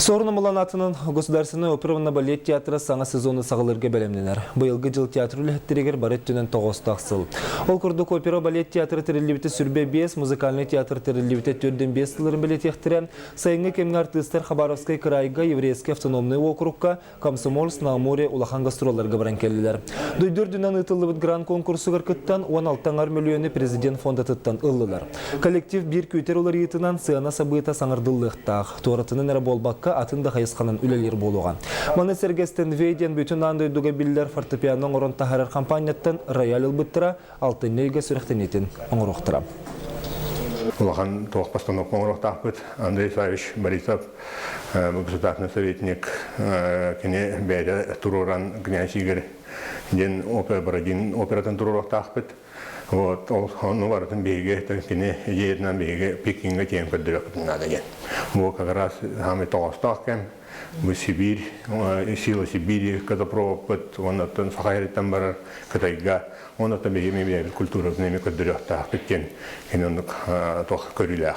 Суорун Омоллоон аатынан Государственнай опера уонна балет театра саҥа сезону саҕалыырга бэлэмнэнэр. Быйылгы дьыл театр үлэһиттэригэр бары өттүнэн тоҕоостоох сыл. Ол курдук опера балет театра тэриллибитэ 25, музыкальнай театр тэриллибитэ 45 сылларын бэлиэтиэхтэрэ. Сайыҥҥы кэмҥэ артыыстар Хабаровскай кыраайга, Еврейскэй автономнай уокурукка, Комсомольск на Амуре улахан гастролларга баран кэллилэр. Дойду үрдүнэн ыытыллыбыт гран конкурсугар кыттан 16 аҥар мөлүйүөнү президент фондатыттан ыллылар. Коллектив биир күүтэр уларыйыытынан сыана сабыыта саҥардыллыахтаах. Туоратынан эрэ буолбакка, атын да хайысханан үлэлиир буолуоҕа. Маны сэргэ Стенвей диэн бүтүн аан дойдуга биллэр фортепиано оҥорон таһаарар хампаанньаттан рояль ылбыттара, алтынньы ыйга сүрэхтэниитин оҥоруохтара. Улахан туох постановка оҥоруохтаахпыт. Андрей Савич Борисов государственный советник кини бэйэтэ туруоран князь Игорь диэн опера Бородин оператын туруоруохтаахпыт. Вот, ол ону барытын биһиги кини идеятынан биһиги Пекиҥҥэ тиийэн көрдөрүөхпүтүн наада диэн. Бу как раз самый тоҕоостоох кэм. Бу Сибиир, сила Сибири газопроводпыт, оннуттан Саха сириттэн барар Кытайга, оннуттан биһиги бэйэбит культурабытын эмиэ көрдөрүөхтаахпыт диэн кини оннук туох көрүүлээх.